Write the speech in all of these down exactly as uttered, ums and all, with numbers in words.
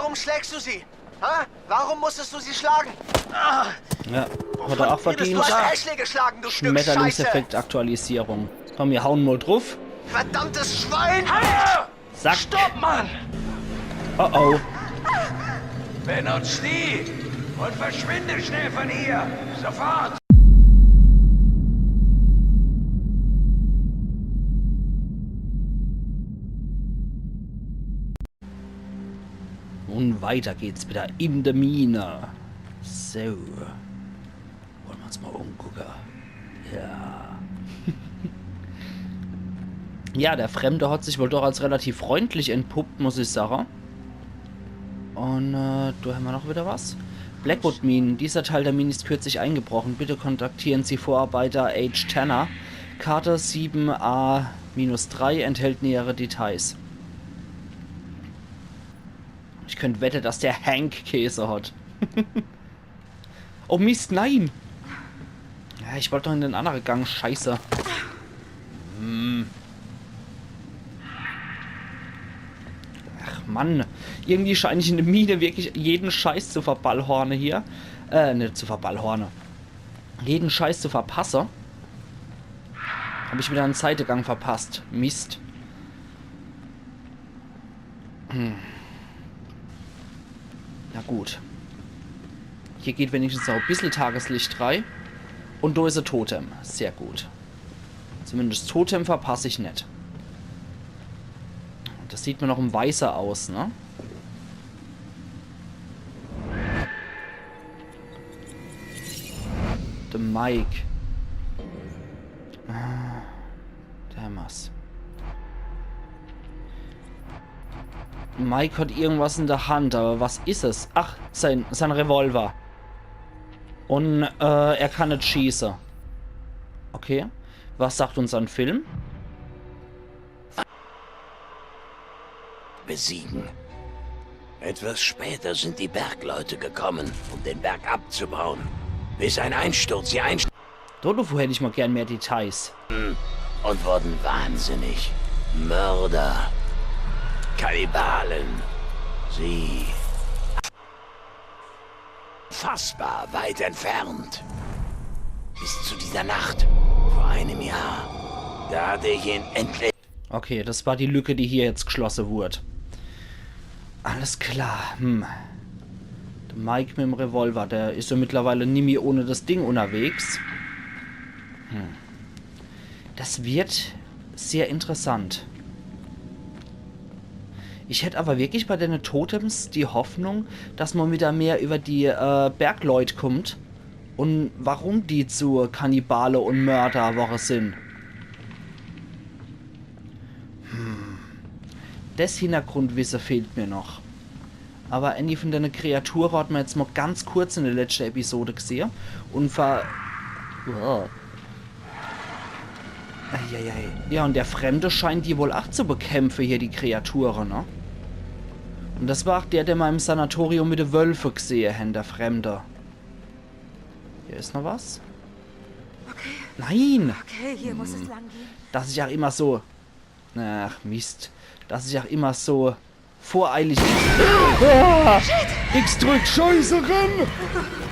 Warum schlägst du sie? Ha? Warum musstest du sie schlagen? Ja, hat er auch Du verdient. hast Ashley geschlagen, du Stück Scheiße! Schmetterlingseffekt-Aktualisierung. Komm, wir hauen mal drauf. Verdammtes Schwein! Zack. Stopp, Mann! Oh oh. Benutz die und verschwinde schnell von hier! Sofort! Und weiter geht's wieder in der Mine. So. Wollen wir uns mal umgucken. Ja. Ja, der Fremde hat sich wohl doch als relativ freundlich entpuppt, muss ich sagen. Und äh, da haben wir noch wieder was. Blackwood Mine. Dieser Teil der Mine ist kürzlich eingebrochen. Bitte kontaktieren Sie Vorarbeiter H. Tanner. Karte sieben A minus drei enthält nähere Details. Ich könnte wette, dass der Hank Käse hat. Oh Mist, nein! Ja, ich wollte doch in den anderen Gang, scheiße. Hm. Ach Mann, irgendwie scheine ich in der Mine wirklich jeden Scheiß zu verballhorne hier. Äh, nicht zu verballhorne. Jeden Scheiß zu verpasse. Hab ich wieder einen Seitegang verpasst. Mist. Hm. Na gut. Hier geht wenigstens noch ein bisschen Tageslicht rein. Und da ist ein Totem. Sehr gut. Zumindest Totem verpasse ich nicht. Das sieht mir noch im Weißer aus, ne? Der Mike. Ah, der Hammers. Mike hat irgendwas in der Hand, aber was ist es? Ach, sein, sein Revolver. Und äh, er kann nicht schießen. Okay. Was sagt uns ein Film? Besiegen. Etwas später sind die Bergleute gekommen, um den Berg abzubauen. Bis ein Einsturz sie einst Dodofür hätte ich mal gern mehr Details. Und wurden wahnsinnig. Mörder. Kannibalen. Sie. Fassbar weit entfernt. Bis zu dieser Nacht. Vor einem Jahr. Da hatte ich ihn endlich. Okay, das war die Lücke, die hier jetzt geschlossen wurde. Alles klar, hm. Der Mike mit dem Revolver, der ist ja mittlerweile nimmi ohne das Ding unterwegs. Hm. Das wird sehr interessant. Ich hätte aber wirklich bei den Totems die Hoffnung, dass man wieder mehr über die äh, Bergleut kommt und warum die zu Kannibale und Mörder worre sind. Hm. Das Hintergrundwissen fehlt mir noch. Aber eine von den Kreaturen hat man jetzt mal ganz kurz in der letzten Episode gesehen. Und ver... Uah. Eieiei. Ja, und der Fremde scheint die wohl auch zu bekämpfen hier, die Kreaturen, ne? Und das war auch der, den wir im Sanatorium mit den Wölfen gesehen haben, der Fremde. Hier ist noch was. Okay, Nein! okay, hier muss es lang gehen. Dass ich auch immer so... Ach, Mist. Dass ich auch immer so voreilig... Ah, X drückt, scheiße, renn!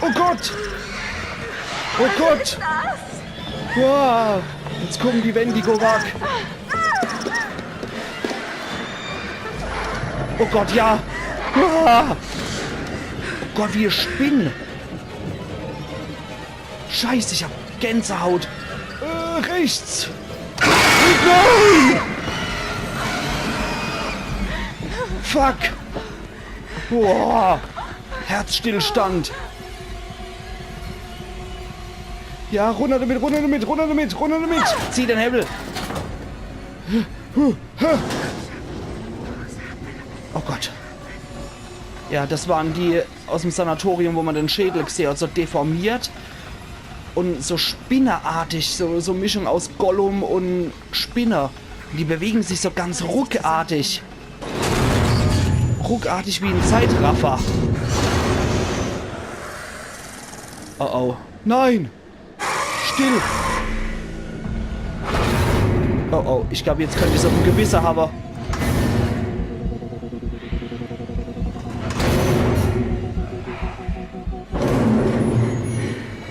Oh Gott! Oh Gott! Ah, jetzt kommen die Wendigo-Wrack. Oh Gott, ja! Ah! Oh Gott, wie eine Spinne! Scheiße, ich hab Gänsehaut! Äh, rechts! Nein! Fuck! Boah! Herzstillstand! Ja, runter damit, runter damit, runter damit, runter damit! Zieh den Hebel! Oh Gott. Ja, das waren die aus dem Sanatorium, wo man den Schädel gesehen hat, so deformiert und so spinnerartig, so, so Mischung aus Gollum und Spinne. Und die bewegen sich so ganz ruckartig. Ruckartig wie ein Zeitraffer. Oh oh. Nein! Still! Oh oh, ich glaube, jetzt könnte ich es auf dem Gewissen haben.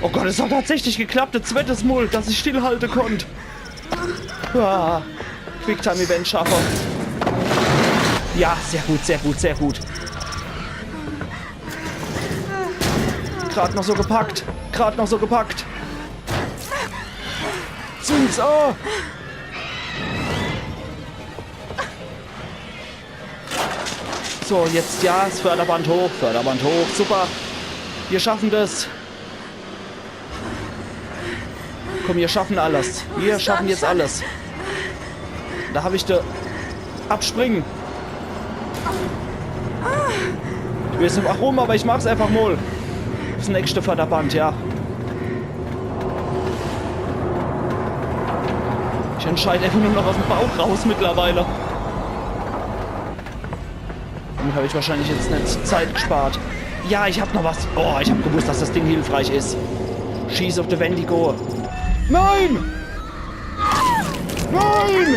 Oh Gott, es hat tatsächlich geklappt, e zweites Mol, dass ich stillhalte konnt. Ah, Quicktime-Event schaffe. Ja, sehr gut, sehr gut, sehr gut. Grad noch so gepackt. Grad noch so gepackt. Zünd's an! So, jetzt ja, das Förderband hoch, Förderband hoch, super. Wir schaffen das. Komm, wir schaffen alles. Wir schaffen jetzt alles. Da hab ich de Abspringen. Ich weiß nicht warum, aber ich mach's einfach mol. Das nächste Förderband, ja. Ich entscheid einfach nur noch aus dem Bauch raus mittlerweile. Damit hab ich wahrscheinlich jetzt net Zeit gespart. Ja, ich hab noch was. Oh, ich hab gewusst, dass das Ding hilfreich is. Schieß auf de Wendigo. Nein! Nein!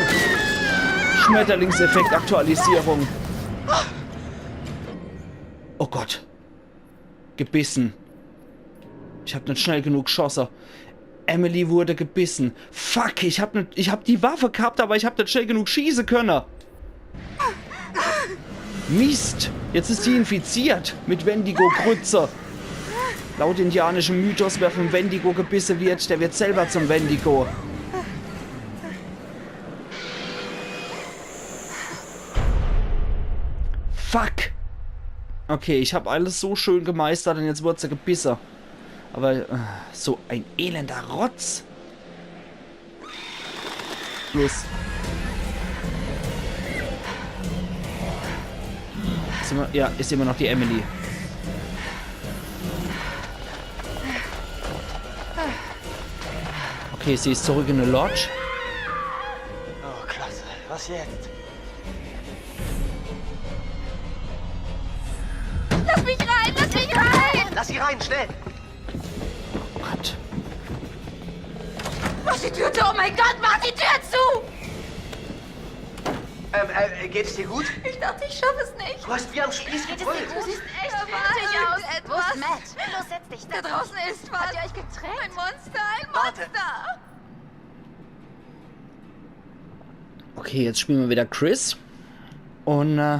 Schmetterlingseffekt, Aktualisierung. Oh Gott. Gebissen. Ich hab net schnell genug geschosse. Emily wurde gebissen. Fuck, ich hab net, ich hab die Waffe gehabt, aber ich hab net schnell genug schieße könne. Mist, jetzt is sie infiziert mit Wendigo-Krütze. Laut indianischem Mythos, wer vom Wendigo gebisse wird, der wird selber zum Wendigo. Fuck! Okay, ich hab alles so schön gemeistert und jetzt wurde sie gebisse. Aber äh, so ein elender Rotz. Los. Is immer, ja, is immer noch die Emily. Okay, sie is zurück in de Lodge. Oh, klasse. Was jetzt? Lass mich rein, lass mich rein! Lass sie rein, schnell! Oh Gott. Mach die Tür zu, oh mein Gott, mach die Tür zu! Ähm, äh, geht's dir gut? Ich dachte, ich schaffe es nicht. Du hast wie am Spieß gebrüllt. Du siehst echt fertig aus. Wo ist Matt? Los, setz dich. Da draußen ist was. Habt ihr euch getränkt? Ein Monster, ein Warte. Monster! Okay, jetzt spielen wir wieder Chris. Und äh,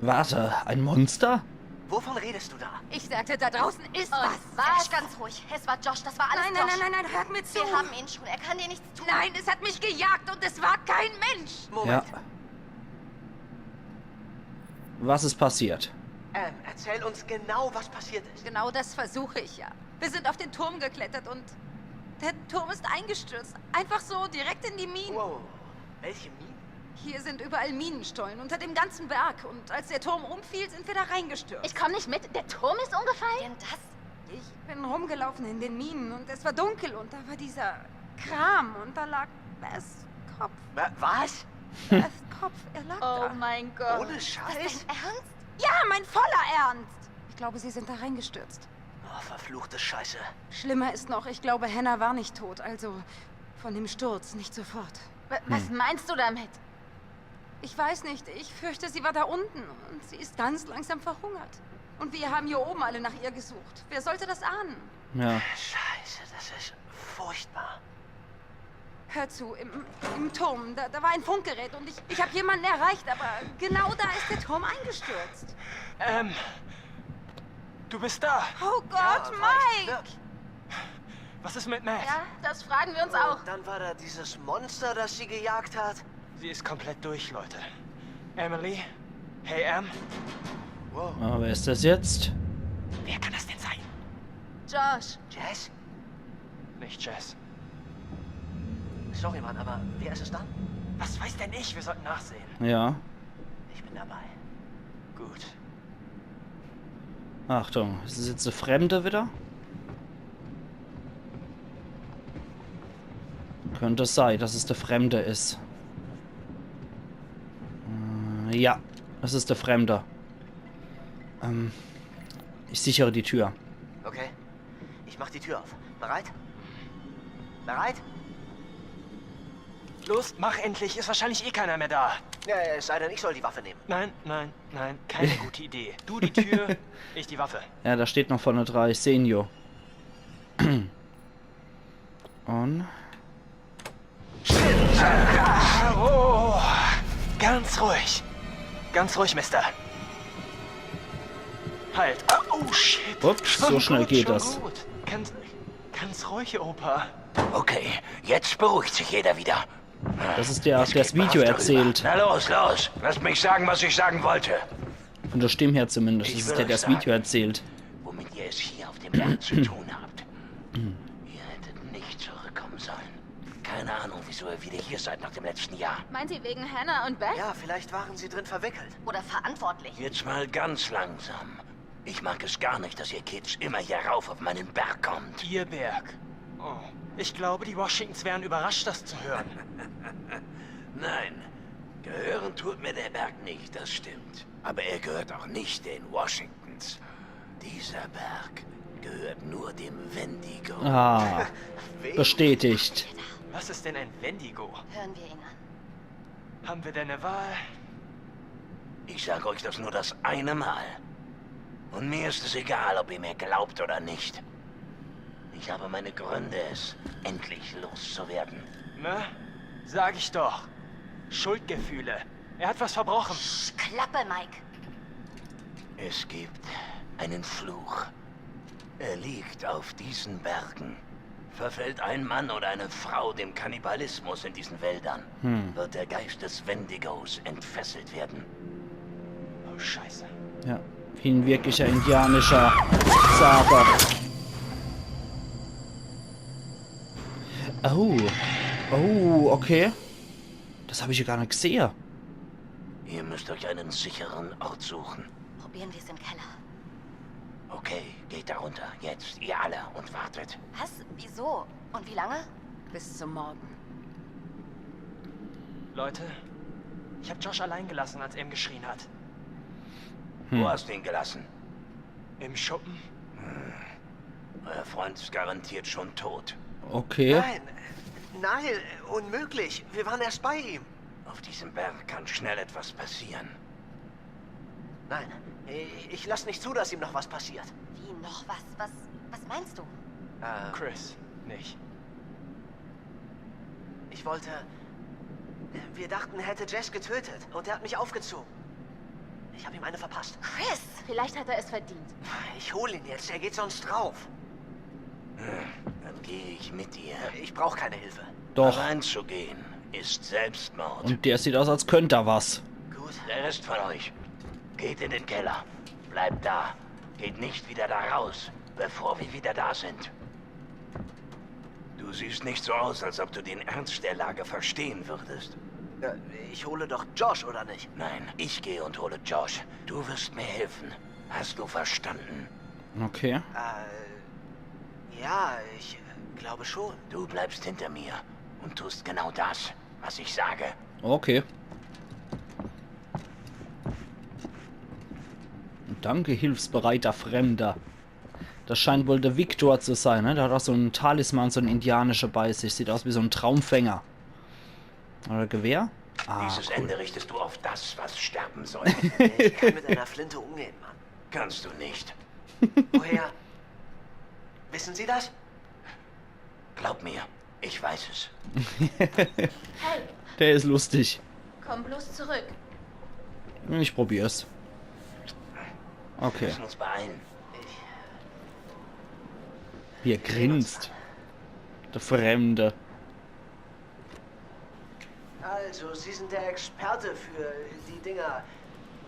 warte, ein Monster? Wovon redest du da? Ich sagte, da draußen ist was. Was? Ganz ruhig. Es war Josh, das war alles Nein, nein, Josh. Nein, nein, nein, hört mir zu. Wir haben ihn schon. Er kann dir nichts tun. Nein, es hat mich gejagt und es war kein Mensch. Moment. Ja. Was ist passiert? Ähm, erzähl uns genau, was passiert ist. Genau das versuche ich ja. Wir sind auf den Turm geklettert und der Turm ist eingestürzt. Einfach so, direkt in die Minen. Wow. Welche Minen? Hier sind überall Minenstollen unter dem ganzen Berg. Und als der Turm umfiel, sind wir da reingestürzt. Ich komme nicht mit. Der Turm ist umgefallen? Denn das? Ich bin rumgelaufen in den Minen und es war dunkel und da war dieser Kram und da lag Beths Kopf. Wa- Was? Beths Kopf, er lag Oh da. Mein Gott. Ohne Scheiß? Ernst? Ja, mein voller Ernst. Ich glaube, sie sind da reingestürzt. Oh, verfluchte Scheiße. Schlimmer ist noch, ich glaube, Hannah war nicht tot, also von dem Sturz nicht sofort. W- Was meinst du damit? Ich weiß nicht, ich fürchte, sie war da unten und sie ist ganz langsam verhungert. Und wir haben hier oben alle nach ihr gesucht. Wer sollte das ahnen? Ja. Scheiße, das ist furchtbar. Hör zu, im, im Turm, da, da war ein Funkgerät und ich, ich habe jemanden erreicht, aber genau da ist der Turm eingestürzt. Ähm, du bist da. Oh Gott, Ja, war ich Mike! Wirk- Was ist mit Matt? Ja, das fragen wir uns auch. Und dann war da dieses Monster, das sie gejagt hat. Sie ist komplett durch, Leute. Emily? Hey, Em? Wow. Ah, wer ist das jetzt? Wer kann das denn sein? Josh, Jess? Nicht Jess. Sorry, Mann, aber wer ist es dann? Was weiß denn ich? Wir sollten nachsehen. Ja. Ich bin dabei. Gut. Achtung, ist es jetzt der Fremde wieder? Könnte sein, dass es der Fremde ist. Äh, ja, es ist der Fremde. Ähm, ich sichere die Tür. Okay. Ich mach die Tür auf. Bereit? Bereit? Los, mach endlich. Ist wahrscheinlich eh keiner mehr da. Ja, es sei denn, ich soll die Waffe nehmen. Nein, nein, nein. Keine gute Idee. Du die Tür, ich die Waffe. Ja, da steht noch vorne dran, ich seh ihn jo. Und Oh, ganz ruhig. Ganz ruhig, Mister. Halt. Oh, shit. Ups, so Schon schnell gut, geht schon das. Gut. Ganz, ganz ruhig, Opa. Okay, jetzt beruhigt sich jeder wieder. Das ist der, der das Video erzählt. Na los, los. Lasst mich sagen, was ich sagen wollte. Von der Stimme her zumindest. Das ist der, der das Video erzählt. Womit ihr es hier auf dem Berg zu tun habt. Ihr hättet nicht zurückkommen sollen. Keine Ahnung, wieso ihr wieder hier seid nach dem letzten Jahr. Meint ihr wegen Hannah und Beth? Ja, vielleicht waren sie drin verwickelt. Oder verantwortlich? Jetzt mal ganz langsam. Ich mag es gar nicht, dass ihr Kids immer hier rauf auf meinen Berg kommt. Ihr Berg. Oh, ich glaube, die Washingtons wären überrascht, das zu hören. Nein, gehören tut mir der Berg nicht, das stimmt. Aber er gehört auch nicht den Washingtons. Dieser Berg gehört nur dem Wendigo. Ah, bestätigt. Was ist denn ein Wendigo? Hören wir ihn an. Haben wir denn eine Wahl? Ich sage euch das nur das eine Mal. Und mir ist es egal, ob ihr mir glaubt oder nicht. Ich habe meine Gründe, es endlich loszuwerden. Ne? Sag ich doch. Schuldgefühle. Er hat was verbrochen. Klappe, Mike. Es gibt einen Fluch. Er liegt auf diesen Bergen. Verfällt ein Mann oder eine Frau dem Kannibalismus in diesen Wäldern, wird der Geist des Wendigos entfesselt werden. Oh, Scheiße. Ja, wie ein wirklicher indianischer Sage. Oh. Oh, okay. Das habe ich ja gar nicht gesehen. Ihr müsst euch einen sicheren Ort suchen. Probieren wir es im Keller. Okay, geht darunter, jetzt, ihr alle, und wartet. Was? Wieso? Und wie lange? Bis zum Morgen. Leute, ich hab Josh allein gelassen, als er geschrien hat. Wo hast du ihn gelassen? Im Schuppen? Euer Freund ist garantiert schon tot. Okay. Nein, nein, unmöglich. Wir waren erst bei ihm. Auf diesem Berg kann schnell etwas passieren. Nein, ich, ich lass nicht zu, dass ihm noch was passiert. Wie noch was? Was, was meinst du? Äh, Chris, nicht. Ich wollte. Wir dachten, er hätte Jess getötet und er hat mich aufgezogen. Ich habe ihm eine verpasst. Chris! Vielleicht hat er es verdient. Ich hole ihn jetzt, er geht sonst drauf. Dann gehe ich mit dir. Ich brauche keine Hilfe. Doch. Allein zu gehen ist Selbstmord. Und der sieht aus, als könnte er was. Gut. Der Rest von euch, geht in den Keller. Bleibt da. Geht nicht wieder da raus, bevor wir wieder da sind. Du siehst nicht so aus, als ob du den Ernst der Lage verstehen würdest. Äh, Ich hole doch Josh, oder nicht? Nein, ich gehe und hole Josh. Du wirst mir helfen. Hast du verstanden? Okay. Äh, ja, ich äh, glaube schon. Du bleibst hinter mir und tust genau das, was ich sage. Okay. Danke, hilfsbereiter Fremder. Das scheint wohl der Victor zu sein, ne? Der hat auch so einen Talisman, so einen indianischen bei sich. Sieht aus wie so ein Traumfänger. Oder Gewehr? Ah, Dieses cool. Ende richtest du auf das, was sterben soll. Ich kann mit einer Flinte umgehen, Mann. Kannst du nicht. Woher? Wissen Sie das? Glaub mir, ich weiß es. Hey, Der ist lustig. komm bloß zurück. Ich probier's. Okay. Müssen uns beeilen. Wie er grinst. Der Fremde. Also, Sie sind der Experte für die Dinger.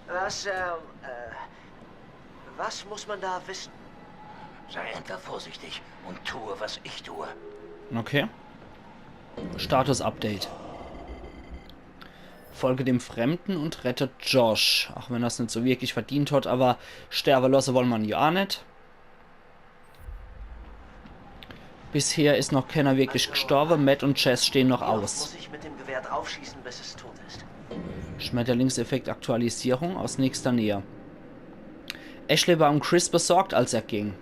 Was, ähm, äh, was muss man da wissen? Sei einfach vorsichtig und tue, was ich tue. Okay. Status-Update. Folge dem Fremden und rette Josh. Auch wenn er's net so wirklich verdient hat, aber sterwe losse wolle mer en jo aa net. Bisher is noch kenner wirklich gestorwe. Matt und Jess stehen noch aus. Muss ich mit dem Gewehr draufschießen, bis es tot ist? Schmetterlingseffekt Aktualisierung aus nächster Nähe. Ashley war um Chris besorgt, als er ging.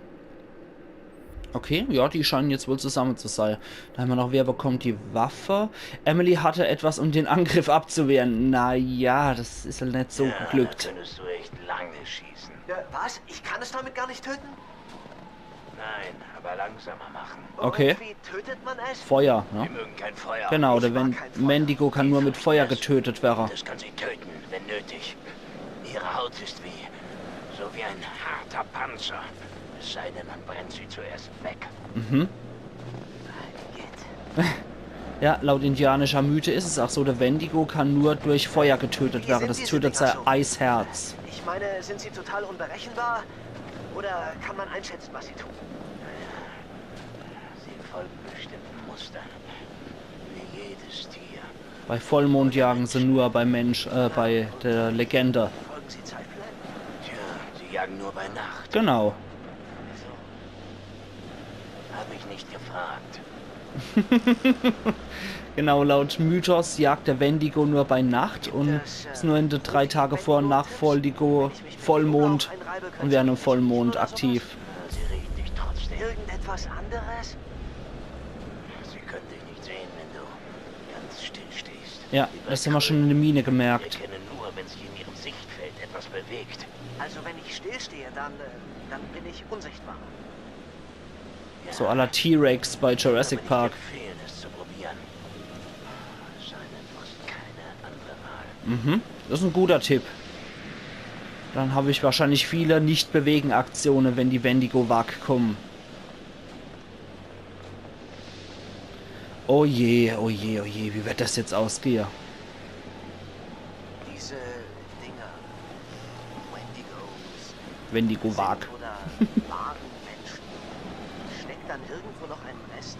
Okay, ja, die scheinen jetzt wohl zusammen zu sein. Da haben wir noch, wer bekommt die Waffe? Emily hatte etwas, um den Angriff abzuwehren. Na ja, das is halt net so Ja, geglückt. Könntest du echt lange schießen. Ja, was? Ich kann es damit gar nicht töten? Nein, aber langsamer machen. Okay. Wie tötet man es? Feuer, Sie ne? mögen kein Feuer. Genau, der Ich mag Wen kein Feuer. Wendigo kann nur mit Feuer getötet werre. Das kann sie töten, wenn nötig. Ihre Haut ist wie, so wie ein harter Panzer. Es sei denn, man brennt sie zuerst weg. Mhm. Geht. Ja, laut indianischer Mythe is es auch so, der Wendigo kann nur durch Feuer getötet Wie werre. sind Das diese tötet Dinger sein so? Eisherz. Ich meine, sind sie total unberechenbar? Oder kann man einschätzen, was sie tun? Sie folgen bestimmten Mustern. Wie jedes Tier. Bei Vollmond jagen sie nur bei Mensch, äh, bei der Legende. Folgen sie Zeitplänen? Tja, sie jagen nur bei Nacht. Genau. Hab ich nicht gefragt. Genau, laut Mythos jagt der Wendigo nur bei Nacht und is nur in de drei Tage vor und nach Volldigo, Vollmond und während dem Vollmond aktiv. Sie riechen dich trotzdem. Irgendetwas anderes? Sie können dich nicht sehen, wenn du ganz still stehst. Ja, das haben wir schon in der Mine gemerkt. Erkennen nur, wenn sie in ihrem Sichtfeld etwas bewegt. Also wenn ich stillstehe, dann, äh, dann bin ich unsichtbar. So à la T-Rex bei Jurassic Park. Empfehlen, es zu probieren. Scheinen muss keine andere Wahl. Mhm, das is en guter Tipp. Dann hab ich wahrscheinlich viele Nicht-Bewegen-Aktionen, wenn die Wendigo-Wak kommen. Oh je, oh je, oh je, wie wird das jetzt ausgehe? Diese Dinger, Wendigos, Wendigo-Wak. Oder Wagenmenschen. Steckt dann irgendwo noch ein Rest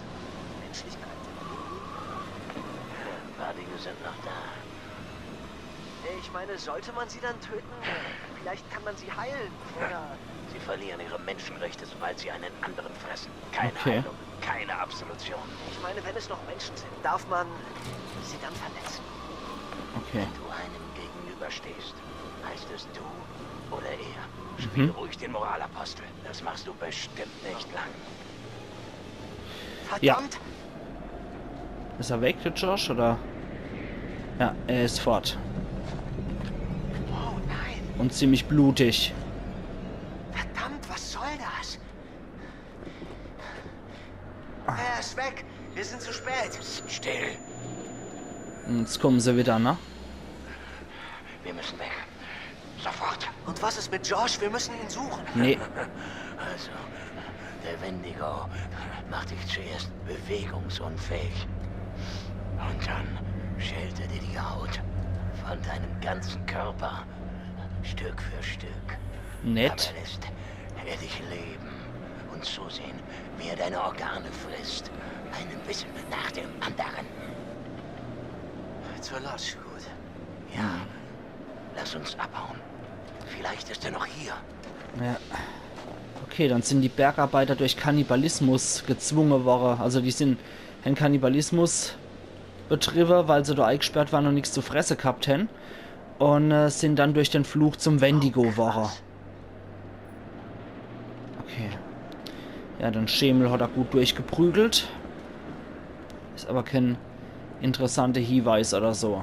Menschlichkeit in ihnen? Ein paar Dinge sind noch da. Ich meine, sollte man sie dann töten? Vielleicht kann man sie heilen, oder? Sie verlieren ihre Menschenrechte, sobald sie einen anderen fressen. Keine Okay. Heilung, keine Absolution. Ich meine, wenn es noch Menschen sind, darf man sie dann verletzen? Okay. Du einem gegenüberstehst, heißt es du oder er. Spiel Mhm. Ruhig den Moralapostel. Das machst du bestimmt nicht lang. Ja. Verdammt! Is er weg, der Josh, oder? Ja, er is fort. Oh nein! Und ziemlich blutig. Verdammt, was soll das? Er ist weg! Wir sind zu spät! Still. Und jetzt kommen sie wieder, ne? Wir müssen weg. Sofort. Und was ist mit Josh? Wir müssen ihn suchen. Nee. Also, der Wendigo macht dich zuerst bewegungsunfähig. Und dann schält er dir die Haut von deinem ganzen Körper. Stück für Stück. Nett. Dabei lässt er dich leben und zusehen, wie er deine Organe frisst. Einen Bissen nach dem anderen. Zur Lodge, gut. Ja, lass uns abhauen. Vielleicht ist er noch hier. Ja. Okay, dann sind die Bergarbeiter durch Kannibalismus gezwungen worden. Also die sind, haben Kannibalismus betrieben, weil sie da eingesperrt waren und nichts zu fressen gehabt haben. Und äh, sind dann durch den Fluch zum Wendigo worden. Okay. Ja, den Schemel hat er gut durchgeprügelt. Ist aber kein interessanter Hinweis oder so.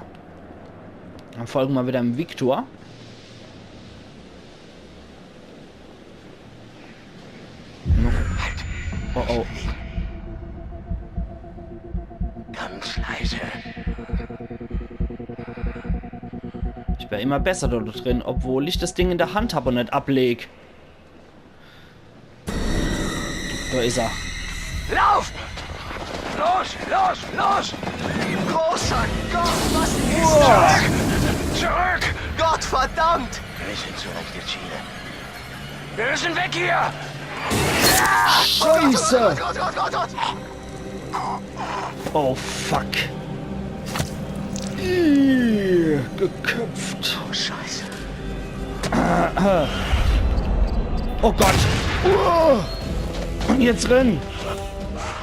Dann folgen wir wieder dem Victor. Oh oh. Ganz leise. Ich wär immer besser da drin, obwohl ich das Ding in der Hand hab und nicht ableg. Da ist er. Lauf! Los, los, los! Großer Gott, was ist das? Zurück! Zurück! Gott verdammt! Wir sind zu leichte Ziele. Wir müssen weg hier! Scheiße! Gott, Gott, Gott, Gott! Oh fuck. Ih, geköpft. Oh, Scheiße. Oh Gott. Uah. Und jetzt rennen.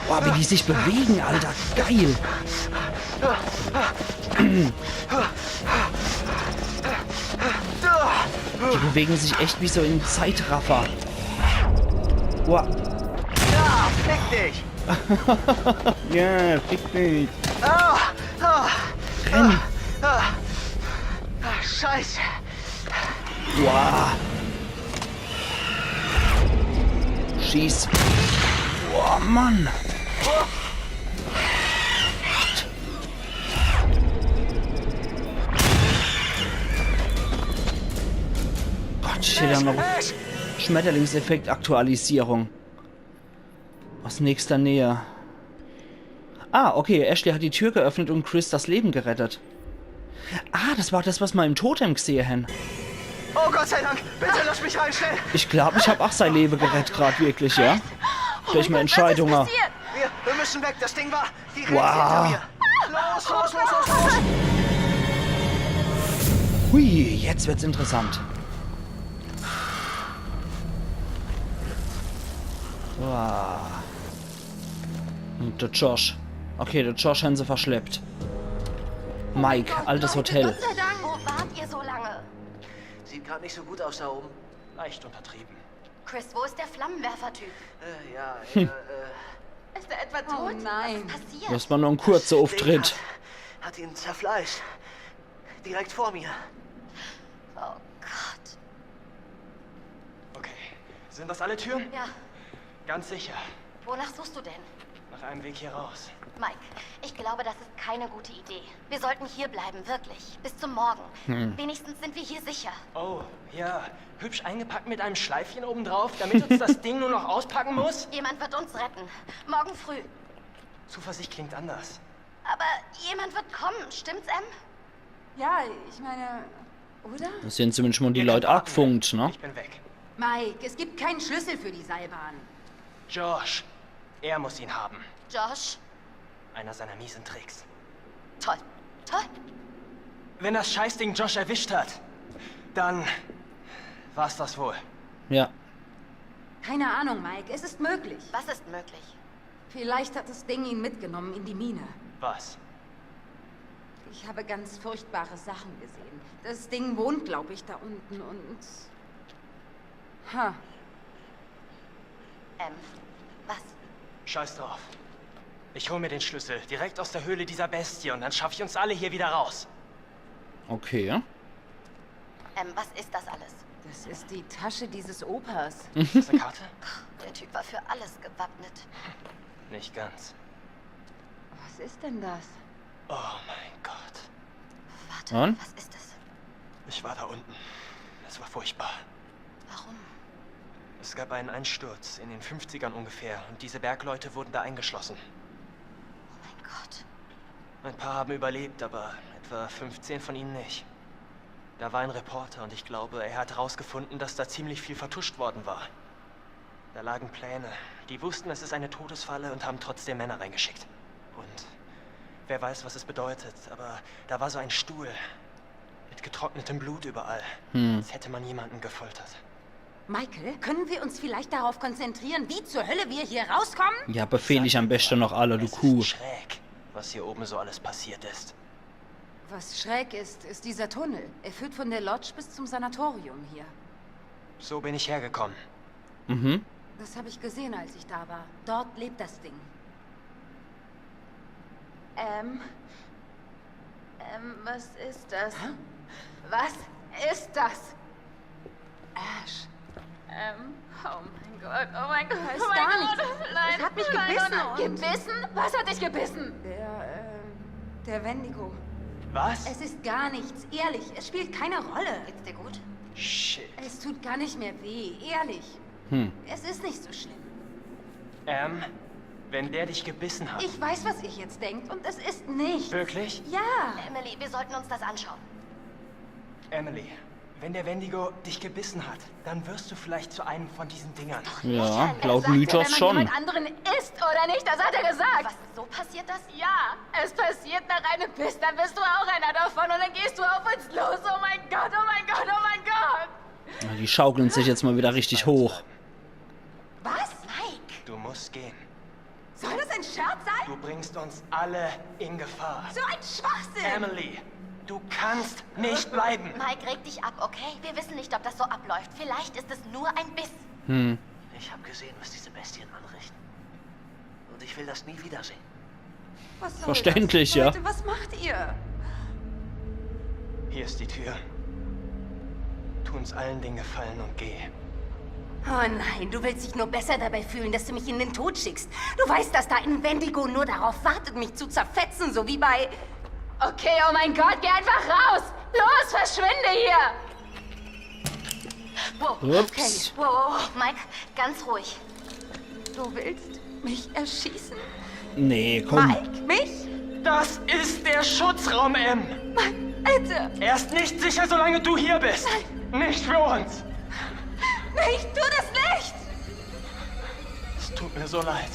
Boah, wie die sich bewegen, Alter. Geil. Die bewegen sich echt wie so in Zeitraffer. Boah. Ja, fick dich! Ja, fick dich. Ah, ah, ah, ah, Scheiße! Boah. Schieß. Oh Mann. Gott, steht da noch. Schmetterlingseffekt Aktualisierung. Aus nächster Nähe. Ah, okay. Ashley hat die Tür geöffnet und Chris das Leben gerettet. Ah, das war das, was ma im Totem gesehe hen. Oh Gott sei Dank! Bitte lass mich rein, schnell! Ich glaub, ich hab ach sei Lewe gerett grad, wirklich, ja? Durch meine Entscheidung. Was ist passiert? Wir, wir müssen weg, das Ding war direkt Wow. hinter mir. Los, los, los, los, los! Hui, jetzt wird's interessant. Wow. Und der Josh. Okay, der Josh hen se verschleppt. Mike, altes Hotel. Gott sei Dank. Wo wart ihr so lange? Sieht gerade nicht so gut aus da oben. Leicht untertrieben. Chris, wo ist der Flammenwerfer-Typ? Äh, ja, er, äh, Ist er etwa tot? Oh nein. Was ist passiert? Das war nur ein kurzer Ding Auftritt. Hat, hat ihn zerfleischt. Direkt vor mir. Oh Gott. Okay. Sind das alle Türen? Ja, Ganz sicher. Wonach suchst du denn? Nach einem Weg hier raus. Mike, ich glaube, das ist keine gute Idee. Wir sollten hier bleiben, wirklich. Bis zum Morgen. Wenigstens sind wir hier sicher. Oh, ja. Hübsch eingepackt mit einem Schleifchen obendrauf, damit uns das Ding nur noch auspacken muss? Jemand wird uns retten. Morgen früh. Zuversicht klingt anders. Aber jemand wird kommen, stimmt's, Em? Ja, ich meine, oder? Da sind zumindest mal die Leute abgefunkt, ne? Ich bin weg. Mike, es gibt keinen Schlüssel für die Seilbahn. Josh. Er muss ihn haben. Josh? Einer seiner miesen Tricks. Toll. Toll. Wenn das Scheißding Josh erwischt hat, dann war's das wohl. Ja. Keine Ahnung, Mike. Es ist möglich. Was ist möglich? Vielleicht hat das Ding ihn mitgenommen in die Mine. Was? Ich habe ganz furchtbare Sachen gesehen. Das Ding wohnt, glaube ich, da unten und... Ha. Em, was? Scheiß drauf. Ich hol mir den Schlüssel direkt aus der Höhle dieser Bestie und dann schaffe ich uns alle hier wieder raus. Okay. Em, was ist das alles? Das ist die Tasche dieses Opas. Ist das eine Karte? Der Typ war für alles gewappnet. Nicht ganz. Was ist denn das? Oh mein Gott. Warte, Und? Was ist das? Ich war da unten. Es war furchtbar. Warum? Es gab einen Einsturz in den fünfzigern ungefähr und diese Bergleute wurden da eingeschlossen. Oh mein Gott. Ein paar haben überlebt, aber etwa fünfzehn von ihnen nicht. Da war ein Reporter und ich glaube, er hat herausgefunden, dass da ziemlich viel vertuscht worden war. Da lagen Pläne. Die wussten, es ist eine Todesfalle und haben trotzdem Männer reingeschickt. Und wer weiß, was es bedeutet, aber da war so ein Stuhl. Mit getrocknetem Blut überall. Als hätte man jemanden gefoltert. Michael, können wir uns vielleicht darauf konzentrieren, wie zur Hölle wir hier rauskommen? Ja, befehl ich am besten noch alle, du Es Kuh. ist schräg, was hier oben so alles passiert ist. Was schräg ist, ist dieser Tunnel. Er führt von der Lodge bis zum Sanatorium hier. So bin ich hergekommen. Mhm. Das habe ich gesehen, als ich da war. Dort lebt das Ding. Ähm. Ähm, was ist das? Was ist das? Ash. Ähm, oh mein Gott, oh mein Gott. Da ist Oh mein gar Gott. Nichts. Nein, Es hat mich nein, gebissen nein. und- Gebissen? Was hat dich gebissen? Der, äh, der Wendigo. Was? Es ist gar nichts, ehrlich. Es spielt keine Rolle. Geht's dir gut? Shit. Es tut gar nicht mehr weh, ehrlich. Hm. Es ist nicht so schlimm. Ähm, wenn der dich gebissen hat. Ich weiß, was ihr jetzt denkt, und es ist nichts. Wirklich? Ja. Emily, wir sollten uns das anschauen. Emily, wenn der Wendigo dich gebissen hat, dann wirst du vielleicht zu einem von diesen Dingern. Ja, laut Mythos Wenn man schon. Jemand anderen isst, oder nicht? Das hat er gesagt. Was, so passiert das? Ja, es passiert nach einem Biss, dann bist du auch einer davon und dann gehst du auf uns los. Oh mein Gott, oh mein Gott, oh mein Gott. Ja, die schaukeln sich jetzt mal wieder richtig hoch. Was? Mike! Du musst gehen. Soll das ein Scherz sein? Du bringst uns alle in Gefahr. So ein Schwachsinn. Emily, du kannst nicht bleiben. Mike, reg dich ab, okay? Wir wissen nicht, ob das so abläuft. Vielleicht ist es nur ein Biss. Hm. Ich habe gesehen, was diese Bestien anrichten. Und ich will das nie wiedersehen. Was soll Verständlich, das? Ja. Leute, was macht ihr? Hier ist die Tür. Tu uns allen den Gefallen und geh. Oh nein, du willst dich nur besser dabei fühlen, dass du mich in den Tod schickst. Du weißt, dass da in Wendigo nur darauf wartet, mich zu zerfetzen, so wie bei... Okay, oh mein Gott, geh einfach raus! Los, verschwinde hier! Wow, okay, Ups. Wow, Mike, ganz ruhig. Du willst mich erschießen? Nee, komm. Mike, mich? Das ist der Schutzraum, M. Bitte, Er ist nicht sicher, solange du hier bist. Nicht für uns. nicht, tu das nicht! Es tut mir so leid.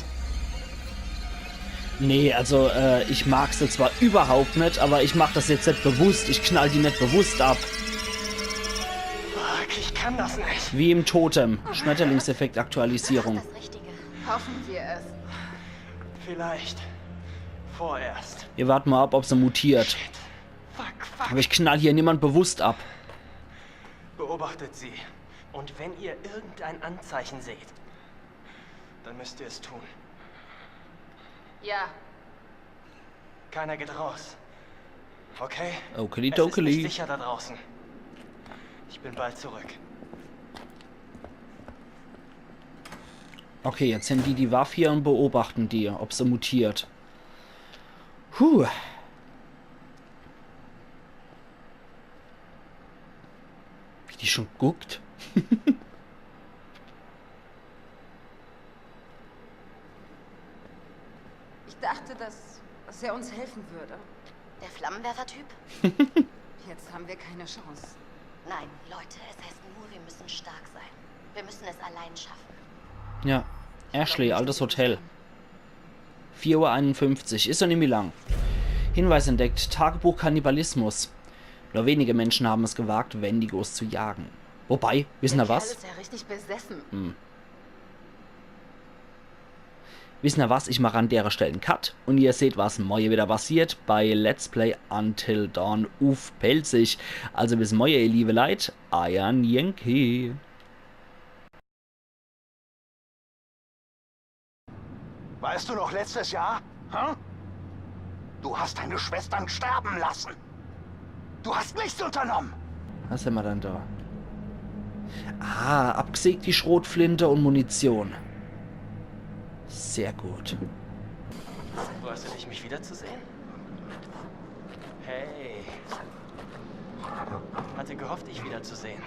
Nee, also, äh, ich mag se zwar überhaupt net, aber ich mach das jetzt net bewusst. Ich knall die net bewusst ab. Fuck, ich kann das nicht. Wie im Totem. Schmetterlingseffekt-Aktualisierung. Das Richtige. Hoffen wir es. Vielleicht. Vorerst. Wir warten mal ab, ob se mutiert. Fuck, fuck. Aber ich knall hier niemand bewusst ab. Beobachtet sie. Und wenn ihr irgendein Anzeichen seht, dann müsst ihr es tun. Ja, Keiner geht raus. Okay? Okeli Es ist nicht dokeli. Sicher da draußen. Ich bin bald zurück. Okay, jetzt hän die die Waff hier und beobachten die, ob se mutiert. Puh. Wie die schon guckt. Ich dachte, dass, dass er uns helfen würde. Der Flammenwerfer-Typ? Jetzt haben wir keine Chance. Nein, Leute, es heißt nur, wir müssen stark sein. Wir müssen es allein schaffen. Ja. Ashley, altes Hotel. Vier Uhr einundfünfzig. Is jo nimmi lang. Hinweis entdeckt. Tagebuch Kannibalismus. Nur wenige Menschen haben es gewagt, Wendigos zu jagen. Wobei, wissen er Der Kerl was? Ist ja richtig besessen. Wissen er was? Ich mach an dere Stell en Cut und ihr seht, was morje wieder passiert bei Let's Play Until Dawn uff Pälzisch. Also bis morje, ihr liebe Leit. Eier Yankee. Weißt du noch letztes Jahr? Hä? Du hast deine Schwestern sterben lassen. Du hast nichts unternommen. Was hämmer dann da? Ah, abgesägt die Schrotflinte und Munition. Sehr gut. Freust du dich, mich wiederzusehen? Hey. Hatte gehofft, dich wiederzusehen.